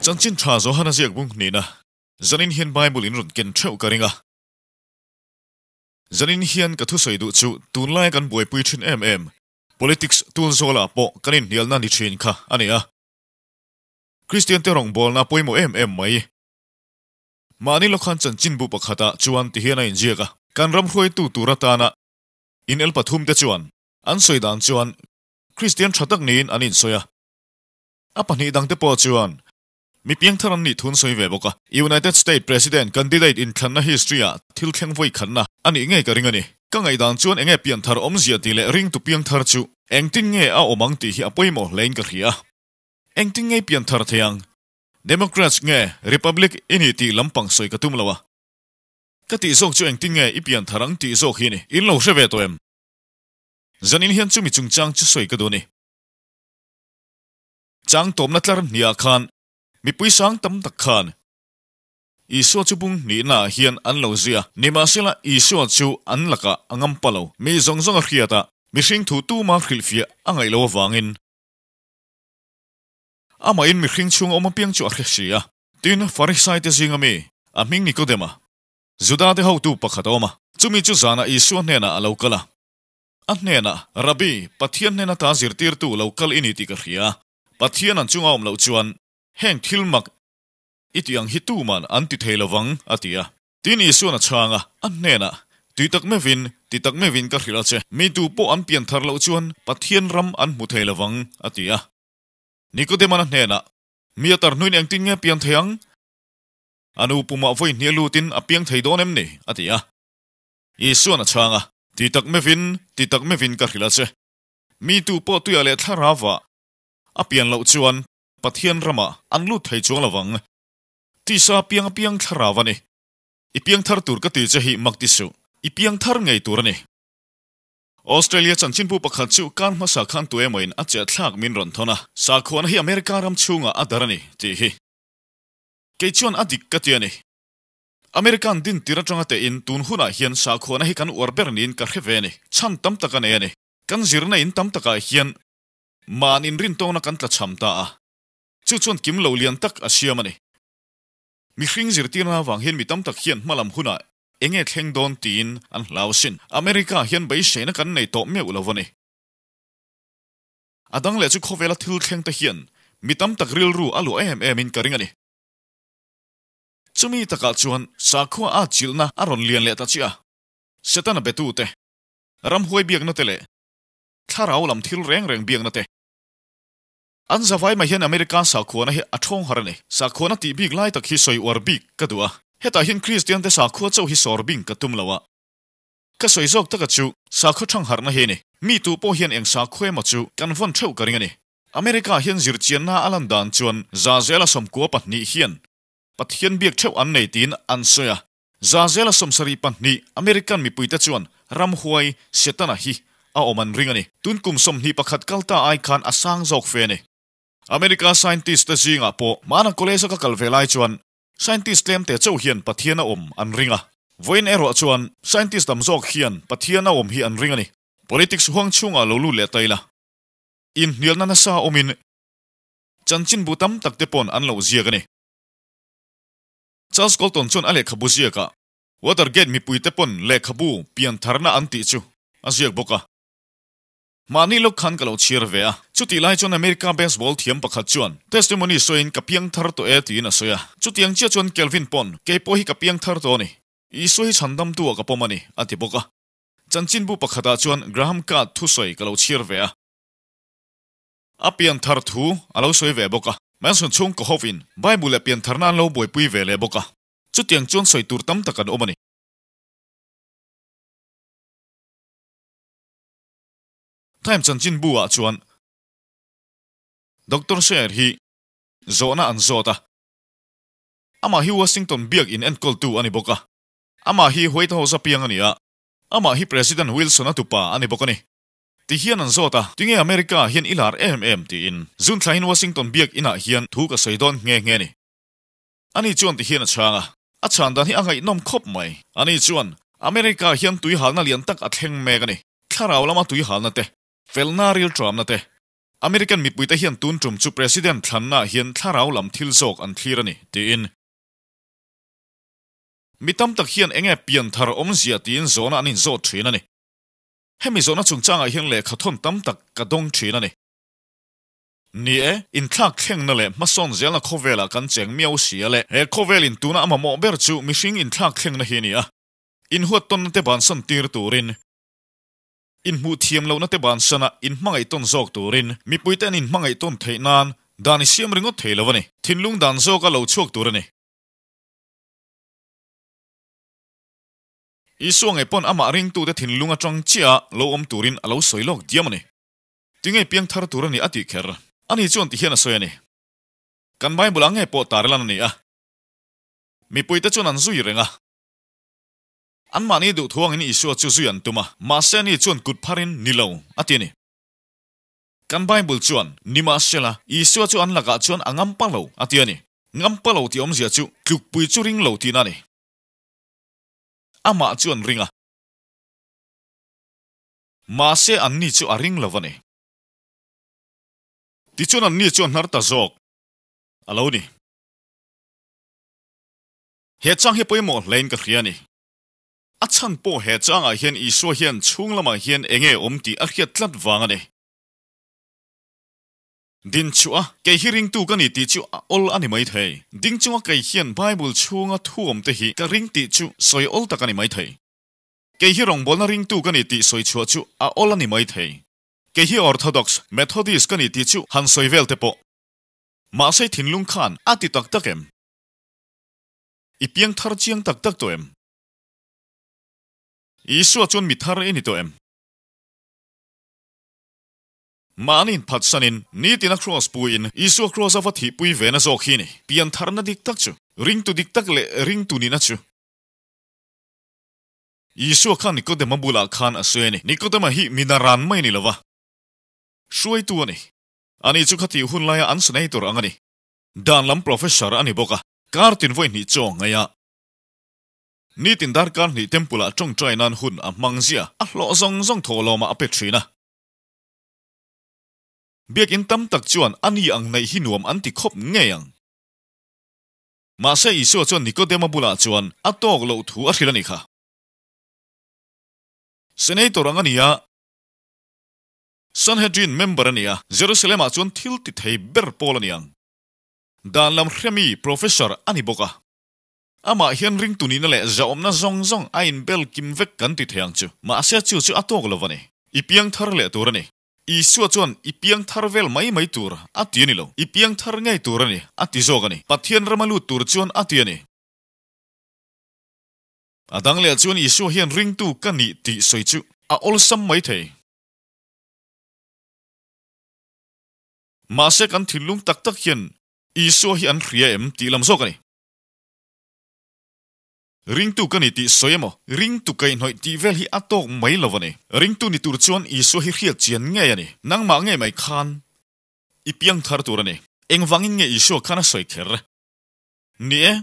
Chanchin tha Johana ziak bung hnihna zanin hian Bible in rawn ken theuh ka ring a. Zanin hian ka thusawi duh chu tunlaia kan buaipui thin em em politics tul zawlah pawh kan inhnialna ni thin kha a ni a. Kristiante rawngbawlna pawimawh em em mai. Mahni lawkhan chanchinbu pakhatah chuan tihian a inziak a. Kan ram hruaitu tur atana inel pathumte chuan an sawi dan chuan Kristian tha tak niin an insawi a. A pahnih dangte pawh chuan mi piangthar an nih thun sawi ve bawk a. United State President candidate inthlanna history-ah thil thleng vawi khatna a nih ngei ka ring a ni. Ka ngaihdan chuan enge pianthar awmzia tih leh ringtu piangthar chu engtin nge a awm ang tih hi a pawimawh hlein ka hria. Engtin nge pianthar thei ang? Democrats nge Republic i nih tih lampang sawi ka tum lo a. Ka tih zawk chu engtin nge i pianthar ang tih zawk hi a ni. In lo hre ve tawh em? Zanin hian chumi chungchang chu sawi ka duh a ni. Chang tawpna tlar hniah khan mipui sang tam tak khan Isua chu bung hnihnaah hian an lo zui a. Nimahsela, Isua chu an lakah a ngam pa lo. Mi zawng zawng a hriat a, mihring thu tuma hrilhfiah a ngaih loh avangin amahin mihring chhunga awm apiang chu a hre si a. Tin, Farisaite zinga mi, a hming Nikodema, Judate hotu pakhat a awm a. Chumi chu zanah Isua hnenah a lo kal a. A hnenah, Rabbi, Pathian hnena ta zirtirtu lo kal i ni tih ka hria. Pathian an chunga awm loh chuan heng thil mak i tih ang hi tuman an ti thei lovang, a ti a. Tin Isuan a chhang a, a hnenah, Tui tak meuhin, ti tak meuhin ka hrilh a che, mi tu pawh an pian thar loh chuan Pathian ram an hmu thei lovang, a ti a. Nikodeman a hnenah, Mi a tar hnuin engtin nge pian thei ang? A nu pumah vawi hnial lutin a piang thei dawn em ni? a ti a. Isuan a chhang a, Ti tak meuhin, ti tak meuhin ka hrilh a che. Mi tu pawh tuiah leh thlarauah a pian loh chuan Pathian ramah an lut thei chuang lovang. Tisa piang apiang thlarau a ni. I piang thar tur ka ti che hi mak ti suh. I piang thar ngei tur a ni. Australia chanchinbu pakhat chu kar hmasa khan tu emawin a chehthlak min rawn thawn a, sakhuana hi America ram chhungah a dar a ni tih hi kei chuan a dik ka ti a ni. American din tir atanga tein tun hunah hian sakhuana hi kan uar ber niin ka hre ve a ni. Chhan tam tak a nei a ni. Kan zirna in tam takah hian mahn inrintawngna kan tlachham ta a, chu chuan kim lo lian tak a siam a ni. Mihring zirtirna avang hian mi tam tak hian hmalam hunah enge thleng dawn tiin an hlau asin. America hian beiseina kan nei tawh meuh lo a ni. A dang leh chu khawvela thil thleng te hian mi tam tak rilru a luah em em in ka ring a ni. Chumi takah chuan sakhua a chilhna a rawn lian leh ta chiah a, Setana betute, ramhuai biakna te leh thlarau lam thil reng reng biakna te. An zavai mai hian America sakhuana hi a thawng har a ni. Sakhuana tih bik lai tak hi sawi uar bik ka duh a, hetah hian Kristiante sakhua chauh hi sawr bing ka tum lo a. Ka sawi zawk taka chu sakhaw thang harhna hi a ni. Mi tu pawh hian eng sakhua emaw chu kan vawn theuh ka ring a ni. America hian zirchianna a lan dan chuan Zazela 92 hian Pathian biak theuh an nei tiin an sawi a. Zazela 72 American mipuite chuan ramhuai Setana hi a awm an ring a ni. Tun kum 21 kal ta ai khan a sang zawk fe a ni. America scientist te zingah pawh hmana college a ka kal ve lai chuan scientist tlem te chauh hian Pathian a awm an ring a. Vawiin erawh chuan scientist tam zawk hian Pathian a awm hi an ring a ni. Politics huang chhungah lo lut leh ta ila. Inhnialna nasa awmin chanchinbu tam tak te pawn an lo ziak a ni. Charles Colton chuan a lehkhabu ziakah Watergate mipuite pawn lehkhabu piantharna an tih chu a ziak bawk a. Mahni lawk khan ka lo chhiar ve a, chutih lai chuan America baseball thiam pakhat chuan testimony sawiin ka piangthar tawh e tiin a sawi a. Chutiang chiah chuan Kelvin pawn kei pawh hi ka piangthar tawh a ni, Isua hi chhandamtu ah ka pawm a ni a ti bawk a. Chanchinbu pakhatah chuan Graham Card thusawi ka lo chhiar ve a. A pianthar thu a lo sawi ve bawk a. Manson chhungkaw hovin Bible leh piantharna an lo buaipui ve leh bawk a. Chutiang chuan sawi tur tam tak an awm a ni. Time chanchinbu ah chuan Doctor Sayer hi zawhna an zawt a. Amah hi Washington biak in enkawltu a ni bawk a. Amah hi White House a piang a ni a. Amah hi President Wilson-a tupa a ni bawk a ni. Ti hian an zawt a, Tinge America hian i lar em em? tiin. Zun thlahin Washington biak inah hian thu ka sawi dawn nghe nghe a ni. Ani chuan ti hian a chhang a, a chhan dan hi a ngaihnawm khawp mai. Ani chuan, America hian tui halna lian tak a thleng mek a ni. Thlarau lama tui halna te, felna rilṭamna te. American mipuite hian tun tum chu President thlannaah hian thlarau lam thil zawk an thlir a ni, tiin. Mi tam tak hian enge pianthar awmzia tiin zawhna an inzawt thin a ni. Hemi zawhna chungchangah hian lehkha thawn tam tak ka dawng thin a ni. Ni e, inthlak thlengna leh hmasawn zelna khawvelah kan cheng miau si a le. He khawvelin tuna a mamawh ber chu mihring inthlak thlengna hi a ni a. Inhuat tawnna te bansan tir turin, inhmuh thiam lohna te bansana inhmangaih tawn zawk turin, mipuite an inhmangaih tawn theih nan dan i siam ringawt thei lo a ni. Thinlung dan zawka lo chhuak tur a ni. Isua ngei pawn amah ringtute thinlung atang chiah lo awm turin a lo sawi lawk diam a ni. Tinge piang thar tur a ni a tih kher. Ani chuan ti hian a sawi a ni. Kan Bible ah nge pawh tar lan a ni a. Mipuite chuan an zui reng a. Anmahni duh thuangin Isua chu zui an tum a, mahse ani chuan kut pharin ni lo a ti a ni. Kan Bible chuan, Nimahsela, Isua chu an lakah chuan a ngampa lo a ti a ni. Ngampa lo tih awmzia chu tlukpui chu ring lo tihna a ni. Amah chu an ring a. Mahse anni chu a ring lo a ni. Tichuan anni chu a hnar ta zawk a lo ni. He chang hi pawimawh hlein ka hria a ni. A chhan pawh he changah hian Isua hian chhung lamah hian eng nge awm tih a hriat tlat vang a ni. Din chhuah a, kei hi ringtu ka ni tih chu a awl a ni mai thei. Ding chunga kei hian Bible chhunga thu awm te hi ka ring tih chu sawi awl tak a ni mai thei. Kei hi rawngbawlna ringtu ka ni tih sawi chhuah chu a awl a ni mai thei. Kei hi Orthodox, Methodist ka ni tih chu han sawi vel te pawh. Mahse thinlung khan a ti tak tak em? I piang thar chiang tak tak tawh em? Isua chuan mi thar i ni tawh em? Mahni inphatsanin, nitina Kraws puiin Isua Kraws a va thihpui ve na zawk hi ni. Piantharna dik tak chu, ringtu dik tak leh ringtu nihna chu. Isua khan Nikodema bulah khan a sawi a ni. Nikodema hi mi naran mai ni lova, hruaitu a ni. Ani chu khatih hun laia an senator ang a ni. Dan lam professor a ni bawk a, kar tin vawi hnih chaw ngaih a. Nitin darkar hnih temple ah tawngtai nan hun a hmang zia, a hlawh zawng zawng thawhlawmah a pe thin a. Biakinn tam tak chuan a ni ang neih hi nuam an ti khawp ngei ang. Mahse Isua chuan Nikodema bulah chuan a tawk loh thu a hrilh a ni kha. Senator ang a ni a, Sanhedrin member a ni a, Jerusalem-ah chuan thil ti thei ber pawl a ni ang. Dan lam hremi professor a ni bawk a. Amah hian ringtu nihna leh zahawmna zawng zawng a inbel kim vek kan ti thei ang chu. Mahse chu chu a tawk lo a ni. I piang thar leh tur a ni. Isua chuan i piang thar vel mai mai tur a ti a ni lo. I piang thar ngei tur a ni a ti zawk a ni. Pathian rama lut tur chuan a ti a ni. A dang leh chuan Isua hian ringtu ka nih tih sawi chu a awlsam mai thei. Mahse kan thinlung tak tak hian Isua hi an hria em tih lam zawk a ni. Ringtu ka ni tih sawi emaw, ringtu kaihhnawih tih vel hi a tawk mai lo a ni. Ringtu ni tur chuan Isua hi hriat chian ngei a ni. Nangmah ngei mai khan i piang thar tur a ni. Engvangin nge Isua khan a sawi kher? Ni e,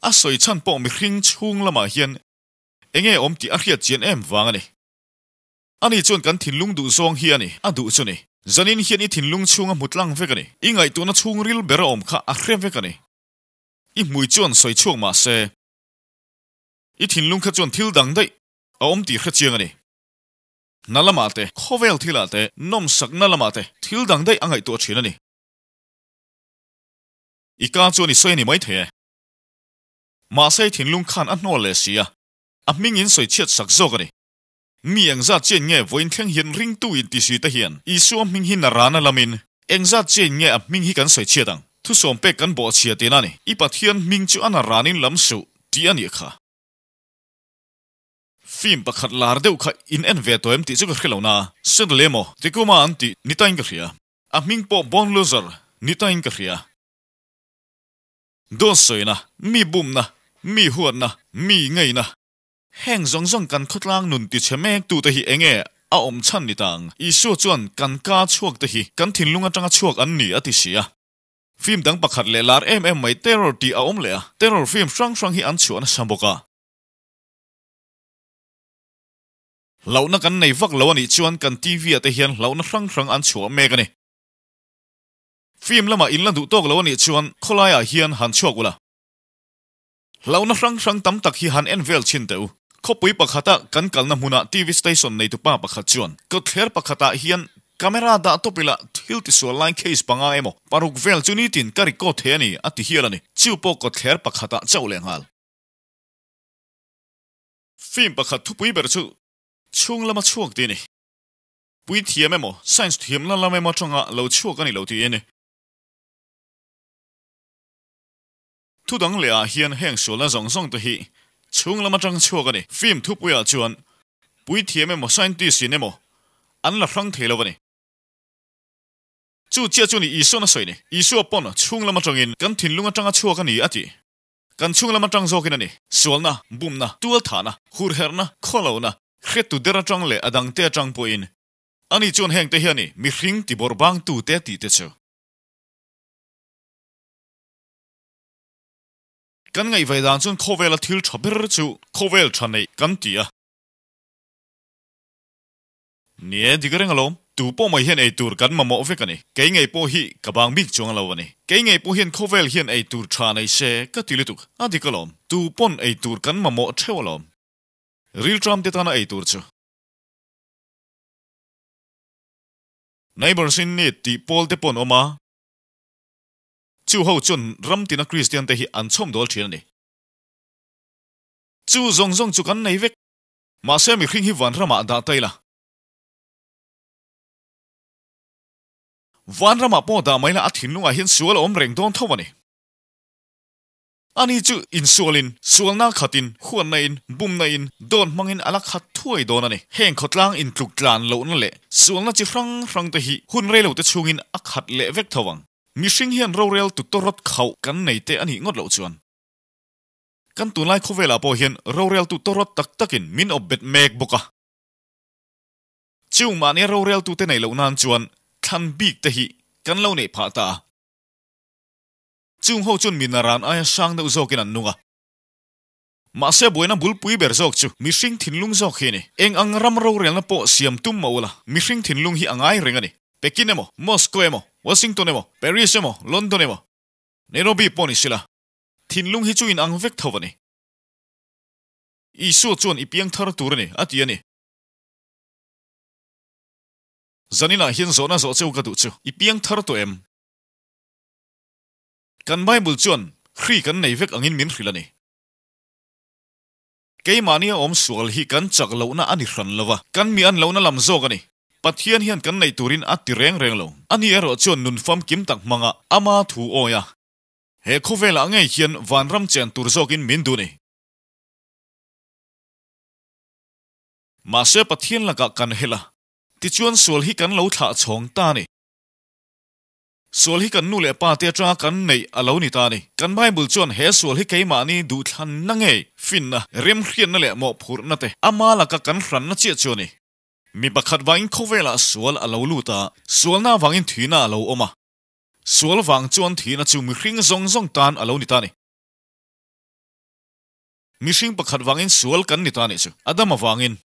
a sawi chhan pawh mihring chhung lamah hian enge awm tih a hriat chian em vang a ni. Ani chuan kan thinlung duh zawng hi a ni, a duh chu ni. Zanin hian i thinlung chhunga hmu tlang vek a ni. I ngaihtuahna chhungril ber a awm kha a hre vek a ni. I hmui chuan sawi chhuak mah se, i thinlung kha chuan thil dang daih a awm tih hre chiang a ni. Hna lamah te, khawvel thilah te, nawmsakna lamah te thil dang daih a ngaihtuah thin a ni. I ka chuan i sawi a ni maithei e. Mahse i thinlung khan a hnawl leh si a, a hming in sawi chhiat sak zawk a ni. Mi engzat chian nge vawiin thleng hian ringtu intisi te hian Isua hming hi narana lamin engzat chian nge a hming hi kan sawi chhiat ang? Thusawm pek kan bawh chhia tihna a ni. I Pathian hming chu a naranin lam suh tih a nih kha. Film pakhat lar deuh kha in en ve tawh em tih chu ka hre lo na. Suddenly emaw Tikuma an tih ni tain ka hria. A hming pawh Born Loser ni tain ka hria. Dawt sawina, mi bumna, mi huatna, mi ngeina. Heng zawng zawng kan khawtlang nun tichhe mek tute hi enge a awm chhan ni tang? Isua chuan kan ka chhuak te hi kan thinlung atanga chhuak an ni a ti si a. Film dang pakhat leh lar em em mai Terror tih a awm leh a, Terror film hrang hrang hi an chhuah nasa bawk a. Hlauhna kan nei vak lo a nih chuan kan TV ah te hian hlauhna hrang hrang an chhuah mek a ni. Film lamah in la duh tawk lo a nih chuan khawlaiah hian han chhuak ula. Hlauhna hrang hrang tam tak hi han en vel chhin teh u. Khawpui pakhata kan kalna hmuna TV station neitupa pakhat chuan kawtthler pakhatah hian camera dah tawp ila thil tisual lai case panga emaw paruk vel chu nitin ka record thei a ni a ti hial a ni. Chu pawh kawtthler pakhatah chauh leh nghal. Film pakhat thupui ber chu chhung lama chhuak tih a ni. Puithiam emaw science thiamna lam emaw atanga lo chhuak a ni lo tih a ni. Thu dang leh ah hian heng sualna zawng zawng te hi chhung lam atang chhuak a ni. Film thupuiah chuan puithiam emaw scientist in emaw an la hrang thei lo a ni. Chu chiah chu ni Isuan a sawi ni. Isua pawn chhung lam atangin kan thinlung atanga chhuak a ni a ti. Kan chhung lam atang zawkin a ni. Sualna, bumna, tualthahna, hurherhna, khawlohna, hretu der atang leh a dangte atang pawhin ani chuan hengte hi a ni mihring tibawrhbangtute tih te chu. Kan ngaihvai dan chuan khawvela thil tha ber chu khawvel tha neih kan ti a. Ni e, dik reng alawm. Tu pawh mai hian ei tur kan mamawh vek a ni. Kei ngei pawh hi ka bang bik chuang lo a ni. Kei ngei pawh hian khawvel hian ei tur tha nei se ka ti lutuk. A dik alawm. Tu pawn ei tur kan mamawh theuh alawm. Rilṭam te tana ei tur chu. Neighbours in need tih pawl te pawh an awm a. Chu ho chuan ram tina Kristian te hi an chhawm dawl thin a ni. Chu zawng zawng chu kan nei vek. Mahse mihring hi vanramah dah ta ila. Vanramah pawh dah mai la a thinlungah hian sual a awm reng dawn tho a ni. Ani chu insualin, sualna khatin, huatna in, bumna in, dawn hmangin a la khat thuai dawn a ni. Heng khawtlang intluk tlan lohna leh sualna chi hrang hrang te hi hun reilote chhungin a khat leh vek tho ang. Mihring hian rorel tu tawrawt khauh kan nei te a nih ngawt loh chuan kan tunlai khawvelah pawh hian rorel tu tawrawt tak takin min awp bet mek bawk a. Chung mahnia rorel tute neih loh nan chuan thlan bik te hi kan lo neih phah ta a. Chung ho chuan mi naran aia sang deuh zawkin an nung a. Mahse buaina bulpui ber zawk chu mihring thinlung zawk hi a ni. Eng ang ram rorelna pawh siam tum mah ula, mihring thinlung hi a ngai reng a ni. Pekin emaw, Moscow emaw, Washington emaw, Paris emaw, London emaw, Nairobi pawh ni sila, thinlung hi chu in ang vek tho a ni. Isua chuan i piang thar tur a ni, a ti a ni. Zaninah hian zawhna zawh cheu ka duh chu, i piang thar tawh em? Kan Bible chuan hri kan nei vek angin min hrilh a ni. Keimahnia awm sual hi kan chak lohna a ni hran lo va, kan mi an lohna lam zawk a ni. Pathian hian kan neih turin a ti reng reng lo. Ani erawh chuan nun famkim tak hmanga ama thu awi a. He khawvelah ngei hian vanram chen tur zawkin min duh a ni. Mahse Pathian lakah kan hel a, tichuan sual hi kan lo thlah chhawng ta a ni. Sual hi kan nu leh pa te atanga kan neih a lo ni ta a ni. Kan Bible chuan he sual hi keimahni duhthlanna ngei, finna, remhriatna leh mawhphurhna te ama laka kan hranna chiah chu a ni. Mi pakhat vangin khawvelah sual a lo lut a, sualna avangin thihna a lo awm a. Sual vang chuan thihna chu mihring zawng zawng tan a lo ni ta a ni. Mihring pakhat vangin sual kan ni ta a nih chu, Adama vangin.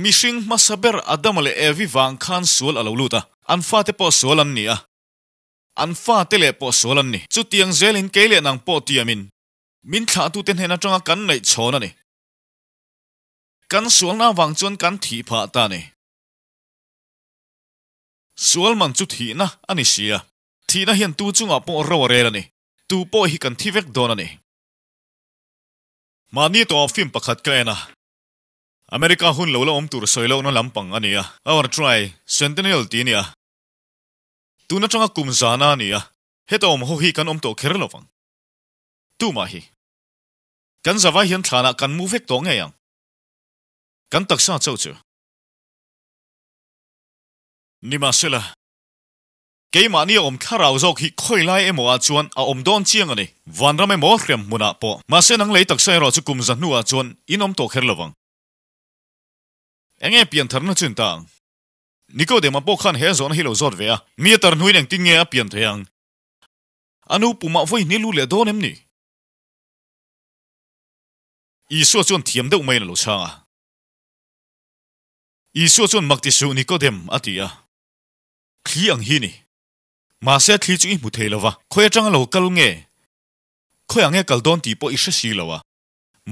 Mihring hmasa ber Adama leh Evi vang khan sual a lo lut a, an fate pawh sual an ni a, an fate leh pawh sual an ni. Chutiang zelin kei leh nang pawh tiamin min thlahtute hnen atanga kan neih chhawn a ni. Kan sualna avang chuan kan thih phah ta a ni. Sual man chu thihna a ni si a, thihna hian tu chungah pawh ro a rel a ni. Tu pawh hi kan thi vek dawn a ni. Mahni tawh film pakhat ka en a. America hun lo la awm tur sawi lohna lampang a ni a, Our Try Centennial tih a ni a, tun atanga kum zana a ni a, heta awm ho hi kan awm tawh kher lo vang. Tumah hi kan zavai hian thlanah kan mu vek tawh ngei ang. Kan taksa chauh chu. Nimahsela. Keimahni a awm thlarau zawk hi khawi lai emaw ah chuan a awm dawn chiang a ni. Vanram emaw hrem hmunah pawh. Mahse nang lei taksa erawh chu kum za hnuah chuan in awm tawh kher lo vang. Enge piantharna chu in ta ang? Nikodema pawh khan he zawhna hi lo zawt ve a, mi a tar hnuin engtin nge a pian thei ang? A nu pumah vawi hnih lut leh dawn em ni? Isua chuan thiam deuh maiin a lo chhang a. Isua chuan mak ti suh Nikodem a ti a. Thli ang hi ni. Mahse thli chu i hmu thei lo va, khawi atanga lo kal nge? Khawiah nge kal dawn tih pawh i hre si lo a,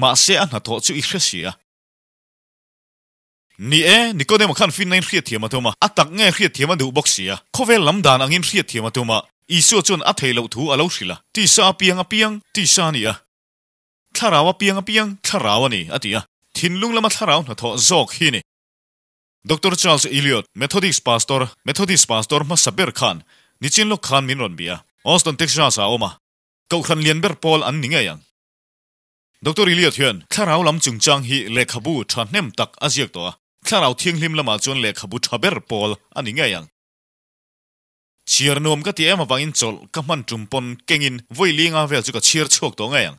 mahse a hnathawh chu i hre si a. Ni e, Nikodema khan finna in hriatthiam a tum a, a tak nge hriatthiam a duh bawk si a. Khawvel lam dan angin hriatthiam a tum a, Isua chuan a theih loh thu a lo hrilh a, Tisa a piang a piang, tisa a ni a. Thlarau a piang a piang, thlarau a ni, a ti a. Thinlung lama thlarau hnathawh zawk hi ni. Doctor Charles Elliot, Methodist Pastor, Methodist Pastor hmasa ber khan nichin lawk khan min rawn bia. Austin, Texas ah a awm a, kohhran lian ber pawl an ni ngei ang. Doctor Elliot hian thlarau lam chungchang hi lehkhabu tha hnem tak a ziak tawh a, thlarau thianghlim lamah chuan lehkhabu tha ber pawl a ni ngei ang. Chhiar nuam ka ti em avangin chawlh ka hman tum pawn kengin vawi linga vel chu ka chhiar chhuak tawh ngei ang.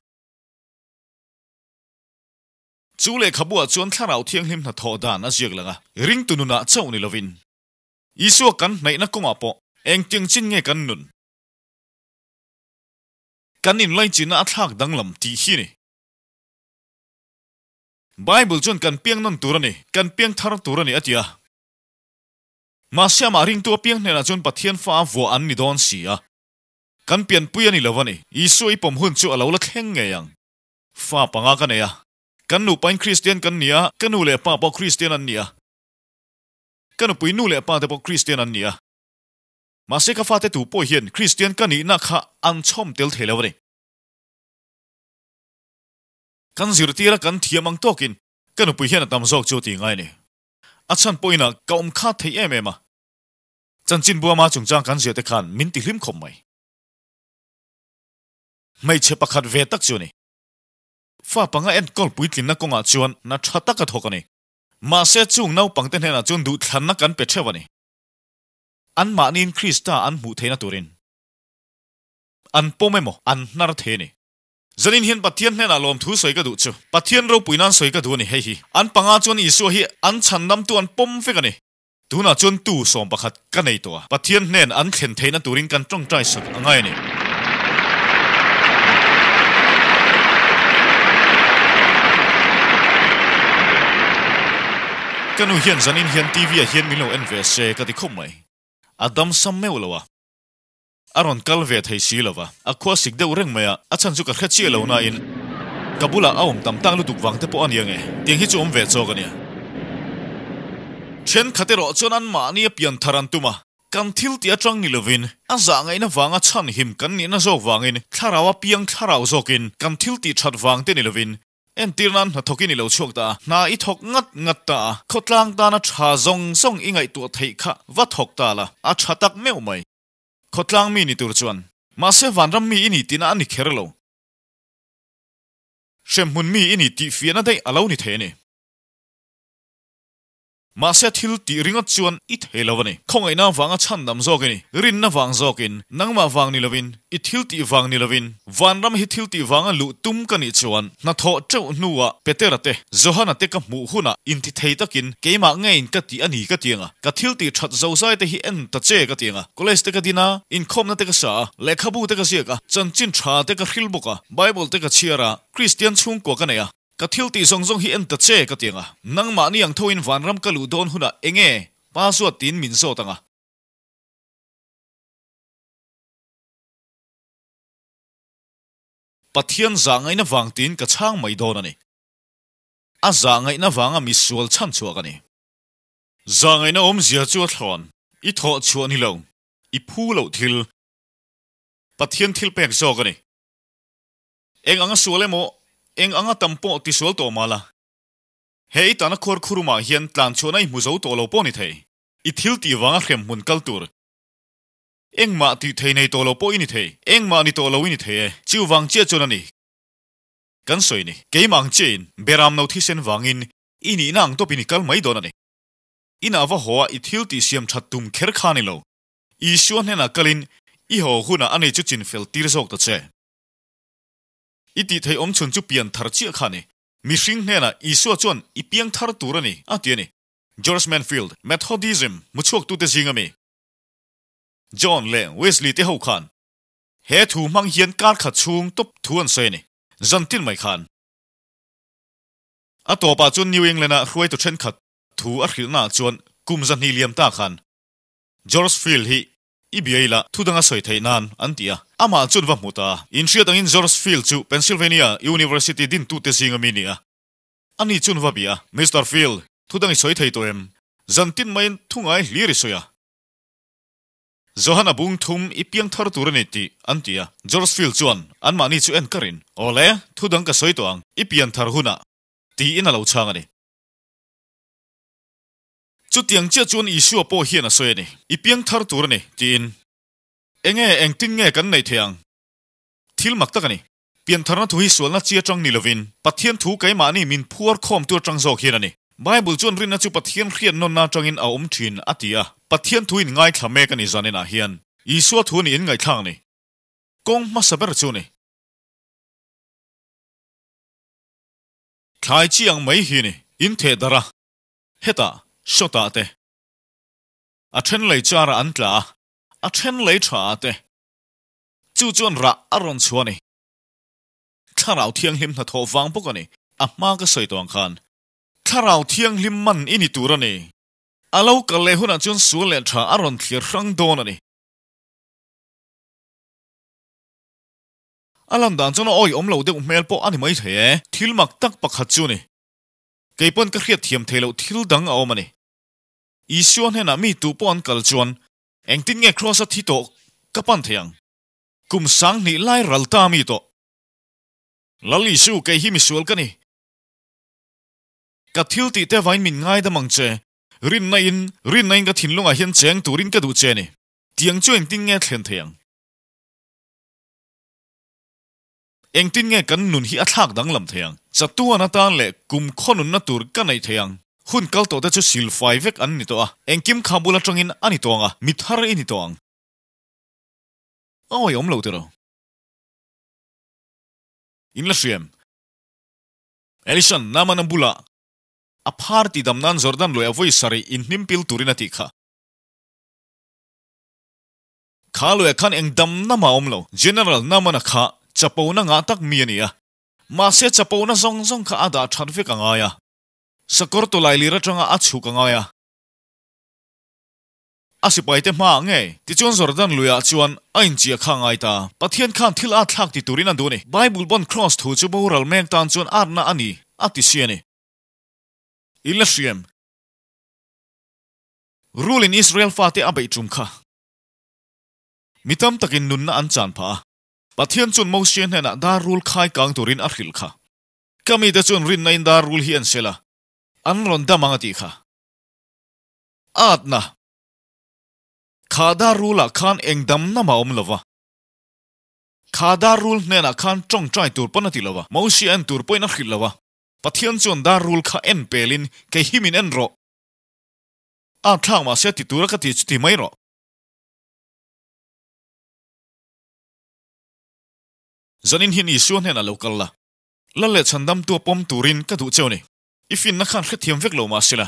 Chu lehkhabuah chuan Thlarau Thianghlim hnathawh dan a ziak lang a, ringtu nunah chauh ni lovin, Isua kan hnaihna kawngah pawh engtiang chin nge kan nun? Kan inlaichinna a thlak danglam tih hi a ni. Bible chuan kan piang nawn tur a ni, kan piang thar tur a ni a ti a. Mahse amah ringtu apiang hnenah chuan Pathian fa a vuah an ni dawn si a. Kan pianpui a ni lo a ni. Isua i pawm hun chu a lo la thleng ngei ang. Fa panga ka nei a. Kan nupain Kristian kan ni a, ka nu leh pa pawh Kristian an ni a. Ka nupui nu leh pa te pawh Kristian an ni a. Mahse ka fate tu pawh hian Kristian ka nihna kha an chhawm tel thei lo a ni. Kan zirtir a kan thiam ang tawkin ka nupui hian a tam zawk chu a ti ngai a ni. A chhan pawhin a ka awm khat thei em em a. Chanchin Buama chungchang kan ziah te khan min ti hlim khawp mai. Hmeichhe pakhat ve tak chu a ni. Fa panga enkawl puitlinna kawngah chuan hna tha tak a thawk a ni. Mahse chung naupangte hnenah chuan duhthlanna kan pe theuh a ni. Anmahniin Krista an hmuh theihna turin an pawm emaw an hnar thei a ni. Zanin hian Pathian hnenah lawmthu sawi ka duh chu Pathian ropui nan sawi ka duh a ni hei hi. An panga chuan Isua hi an chhandamtu an pawm vek a ni. Tunah chuan tu 11 ka nei tawh a, Pathian hnen an thlen theihna turin kan tawngtai sak a ngai a ni. Ka nu hian zanin hian TV ah hian min lo en ve se ka ti khawp mai. A dam sam meuh lo a. A rawn kal ve thei si lo va, a khua sik deuh reng mai a, a chhan chu ka hre chiah lo nain ka bulah a awm tam tak lutuk vang te pawh a nia nge, tiang hi chu awm ve chawk a nia. Thenkhat erawh chuan anmahni a pian thar an tum a, kan thil tih atang ni lovin a zah ngaihna vanga chhan him kan nihna zawk vangin thlarau a piang thlarau zawkin kan thil tih that vang te ni lovin entir nan hnathawkin i lo chhuak ta a, hna i thawk ngat ngat ta a, khawtlang tana tha zawng zawng i ngaihtuah theih kha va thawk ta la, a tha tak meuh mai. Khawtlang mi ni tur chuan. Mahse vanram mi i ni tihna a ni kher lo. Hremhmun mi i ni tih fiahna daih a lo ni thei a ni. Mahse thil tih ringawt chuan i thei lo a ni. Khawngaihna vanga chhandam zawk i ni. Rinna vang zawkin, nangmah vang ni lovin, i thil tih vang ni lovin, vanram hi thil tih vanga luh tum ka nih chuan hnathawh teuh hnuah Petera te, Johana te ka hmuh hunah inti thei takin keimah ngeiin ka tih a ni ka ti ang a. Ka thil tih that zozai te hi en ta che ka ti ang a, college te ka din a, inkhawmna te ka sa a, lehkhabu te ka ziak a, chanchin tha te ka hril bawk a, Bible te ka chhiar a, Kristian chhungkua ka nei a, ka thil tih zawng zawng hi en ta che ka ti ang a, nangmahni ang thoin vanram ka luh dawn hunah enge pa zuat tiin min zawt ang a. Pathian zah ngaihna vang tiin ka chhang mai dawn a ni. A zah ngaihna vanga misual chhan chhuak a ni. Zahngaihna awmzia chu a thlawn, i thawh chhuah ni lo, i phu loh thil, Pathian thil pek zawk a ni. Eng anga sual emaw, eng anga tam pawh tisual tawh mah la, he i tana khuar khurumah hian tlan chhuahna i hmu zo tawh lo pawh ni thei, i thil tih vanga hremhmun kal tur, engmah tih thei nei tawh lo pawh i ni thei, engmah ni tawh lo i ni thei e, chuvang chiah chuan a ni kan sawi ni. Keimah ang chiahin Beram no thisen vangin I nihna ang tawpin i kal mai dawn a ni. Inah va haw a i thil tih siam that tum kher kha ni lo. Isua hnenah kalin i haw hunah a nei chu chin fel tir zawk ta che. I tih theih awm chhun chu pian thar chiah kha a ni. Mihring hnenah Isua chuan i piang thar tur a ni, a ti a ni. George Manfield, Methodism hmuchhuaktute zinga mi, John leh Wesley te ho khan he thu hmang hian kar khat chhung tawp thu an sawi a ni. Zantin mai khan. A tawpah chuan New England-a hruaitu thenkhat thu a hrilhnaah chuan kum 200 liam ta khan George Field hi I bia ila, thu dang a sawi theih nan, an ti a. Amah chuan va hmu ta a. Inhriat angin George Field chu Pennsylvania University dintute zinga mi ni a. Ani chuan va bia a, Mister Field, thu dang i sawi thei tawh em? Zan tin maiin thu ngai hlir i sawi a. Johanna bung thum i piang thar tur a ni tih an ti a. George Field chuan anmahni chu en karin, Awle, thu dang ka sawi tawh ang, i pian thar hunah, tiin a lo chhang a ni. Chutiang chiah chuan Isua pawh hian a sawi a ni, I piang thar tur a ni, tiin. Enge, engtin nge kan neih theih ang? Thil mak tak a ni. Piantharna thu hi sualna chi atang ni lovin, Pathian thu keimahni min phuar khawmtu atang zawk hian a ni. Bible chuan rinna chu Pathian hriat nawnna atangin a awm thin, a ti a. Pathian thu in ngaithla mek a ni zaninah hian. Isua thu ni in ngaihthlak ni. Kawng hmasa ber chu ni. Thlai chi ang mai hi ni. In theh darh a. Hetah, shot-ah te. A then lei char-ah an tla a. A then lei tha-ah te. Chu chuan rah a rawn chhuah a ni. Thlarau Thianghlim hnathawh vang bawk a ni. A hma ka sawi tawh ang khan. Thlarau Thianghlim man i ni tur a ni. A lo kal leh hunah chuan sual leh tha a rawn thlir hrang dawn a ni. A lan dan chuan a awihawm lo deuh hmel pawh a ni maithei e. Thil mak tak pakhat chu a ni. Kei pawn ka hriat thiam thei loh thil dang a awm a ni. Isua hnenah mi tu pawh an kal chuan engtin nge Kraws a thi tawh ka pan thei ang? Kum 2000 lai ral ta mi tawh. Lal Isu, kei hi misual ka ni. Ka thil tih te vain min ngaidam ang che. Rinna in, rinna in ka thinlungah hian cheng turin ka duh che a ni. Tiang chu engtin nge thlen thei ang? Engtin nge kan nun hi a thlak danglam thei ang? Chatuan atan leh kum khawnunna tur ka neih thei ang? Hun kal tawhte chu silfai vek an ni tawh a, engkim kha bul atangin a ni tawh ang a, mi thar i ni tawh ang. A awihawm lo tiraw? In la hriam. Elison, Naamana bulah a phar tidam nan Jordan luai a vawi sarih inhnim pil turin a tih kha. Kha luiah khan eng damna mah a awm lo. General Naamana kha chapona ngah tak mi a ni a. Mahse chapona zawng zawng kha a dah that vek a ngai a. Sakawr tawlai lir atanga a chhuk a ngai a. A sipaite hmaah ngei. Tichuan Jordan luiah chuan a inchiah kha a ngai ta. Pathian khan thil at thlak ti turin a duh a ni. Bible pawn Kraws thu chu boral mek tan chuan atna a ni a ti si a ni. In la hriam. Rule in Israel fate a beih tum kha. Mi tam takin nunna an chan phah a. Pathian chuan Moshe hnenah dar rul khai kang turin a hrilh kha. Ka mite chuan rinna in dar rul hi an sel a, an rawn dam ang a tih kha. Atna. Kha dar rulah khan eng damna mah a awm lo va. Kha dar rul hnenah khan tawngtai tur pawn a ti lo va, Moshe en tur pawhin a hrilh lo va. Pathian chuan dar rul kha en pelin kei hi min en rawh. A thlak mahse ti tura ka ti chu ti mai rawh. Zanin hian Isua hnenah lo kal la, Lal leh chhandamtu a pawm turin ka duh cheu ni. I finna khan hrethiam vek lo mahsela,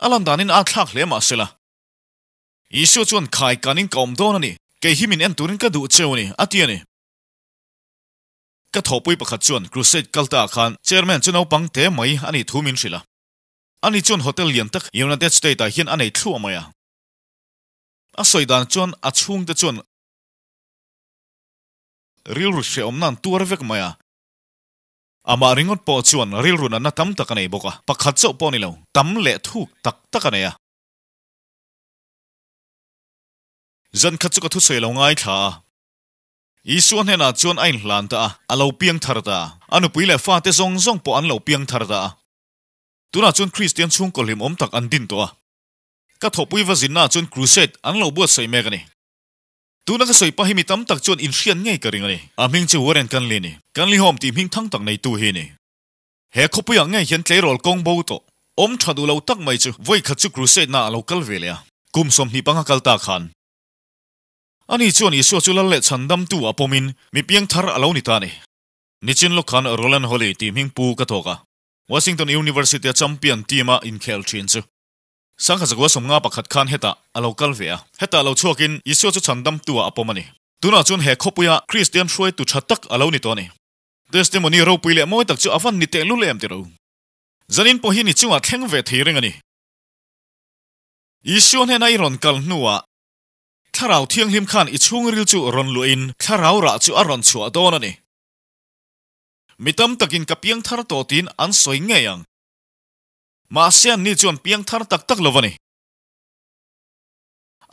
a lan danin a thlak hle mahsela, Isua chuan khai kanin ka awm dawn a ni, kei hi min en turin ka duh cheu a ni, a ti a ni. Ka thawhpui pakhat chuan Crusade kal ta ah khan Chairman chu naupang te mai a nih thu min hrilh a. Ani chuan hotel lian tak United State ah hian a nei thluah mai a. A sawi dan chuan a chhungte chuan rilru hrehawmna an tuar vek mai a. Amah ringawt pawh chuan rilru natna tam tak a nei bawk a, pakhat chauh pawh a ni lo, tam leh thuk tak tak a nei a. Zan khat chu ka thusawi lo ngaithla a. Isua hnenah chuan a inhlan ta a, a lo piang thar ta a. A nupui leh fate zawng zawng pawh an lo piang thar ta a. Tunah chuan Kristian chhungkaw hlimawm tak an din tawh a. Ka thawhpui va zinnaah chuan crusade an lo buatsaih mek a ni. Tuna ka sawi pah hi mi tam tak chuan inhriat ngei ka ring a ni. A hming chu Warren Kanli a ni. Kanli Home tih hming thang tak neitu hi a ni. He khawpuiah ngei hian tleirawl kawng bo tawh awm tha duh lo tak mai chu vawi khat chu crusade naah a lo kal ve leh a. Kum 25 kal ta khan ani chuan Isua chu lal leh chhandamtu a pawmin mi piang thar a lo ni ta a ni. Nichin lawk khan Roland Holly tih hming pu ka thawk a. Washington University-a champion team-a inkhel thin chu 1951 khan hetah a lo kal ve a. Hetah lo chhuakin Isua chu chhandamtu-ah a pawm a ni. Tunah chuan he khawpuia Kristian hruaitu tha tak a lo ni tawh a ni. Testimony ropui leh mawi tak chu a van ni tehlul em tiro. Zanin pawh hi ni chungah thleng ve thei reng a ni. Isua hnena i rawn kal hnuah. Thlarau Thianghlim khan i chhungril chu rawn luahin thlarau rah chu a rawn chhuah dawn a ni. Mi tam takin ka piangthar tawh tiin an sawi ngei ang. Mahse anni chuan piangthar tak tak lo a ni.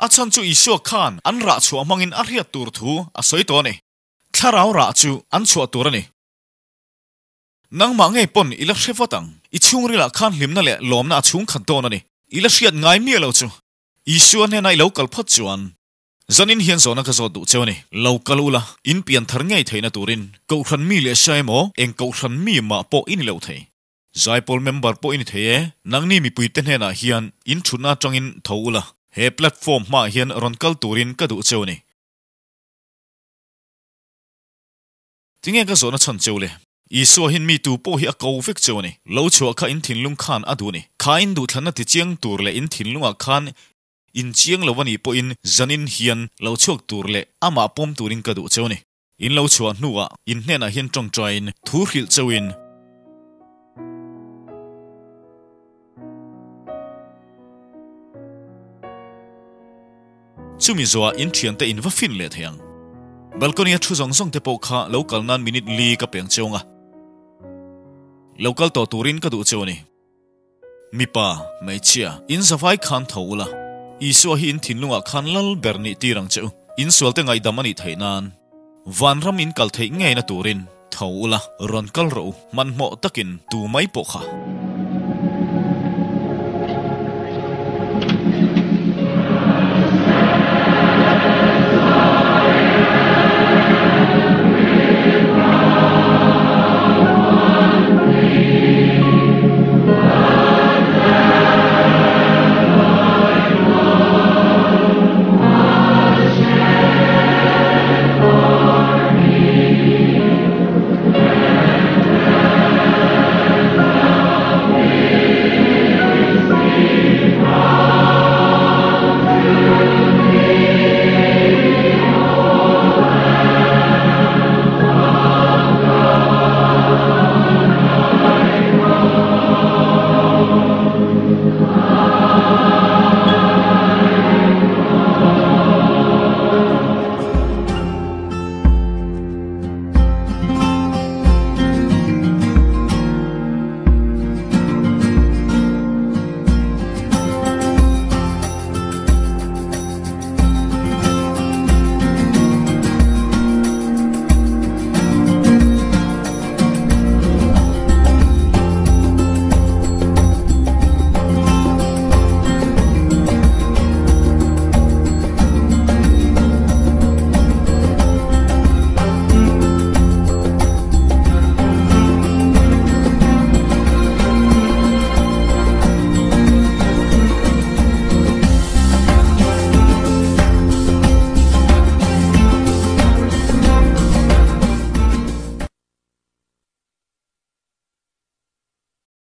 A chhan chu Isua khan an rah chhuah hmangin a hriat tur thu a sawi tawh a ni. Thlarau rah chu an chhuah tur a ni. Nangmah ngei pawn i la hre vat ang. I chhungrilah khan hlimna leh lawmna a chhung khat dawn a ni. I la hriat ngai miah lo chu. Isua hnena i lo kal phawt chuan zanin hian zawhna ka zawt duh cheu a ni. Lo kal ula, in pian thar ngei theihna turin Kohhran mi leh sa emaw eng Kohhran mi mah pawh i ni lo thei. Zaipawl member pawh i ni thei e. Nangni mipuite hnenah hian in thutna atangin tho ula, he platform hmaah hian rawn kal turin ka duh cheu a ni. Tinge ka zawhna chhan cheu le? Isua hian mi tu pawh hi a ko vek cheu a ni. Lo chhuah kha in thinlung khan a duh a ni. Kha in duhthlanna ti chiang tur leh in thinlungah khan in chiang lo a nih pawhin zanin hian lo chhuak tur leh amah pawm turin ka duh cheu a ni. In lo chhuah hnuah in hnenah hian tawngtaiin thu hrilh cheuin. Chumi zawhah in thiante in va fin leh thei ang. Balcony a thu zawng zawng te pawh kha lo kal nan minute li ka peng cheu ang a. Lo kal tawh turin ka duh cheu a ni. Mipa, hmeichhia, in zavai khan tho ula. Isua hi in thinlungah khan lal ber nih tir ang che u. In sualte ngaihdam a nih theih nan vanram in kal theih ngeina turin tho ula, rawn kal rawh u, hmanhmawh takin tu mai pawh kha.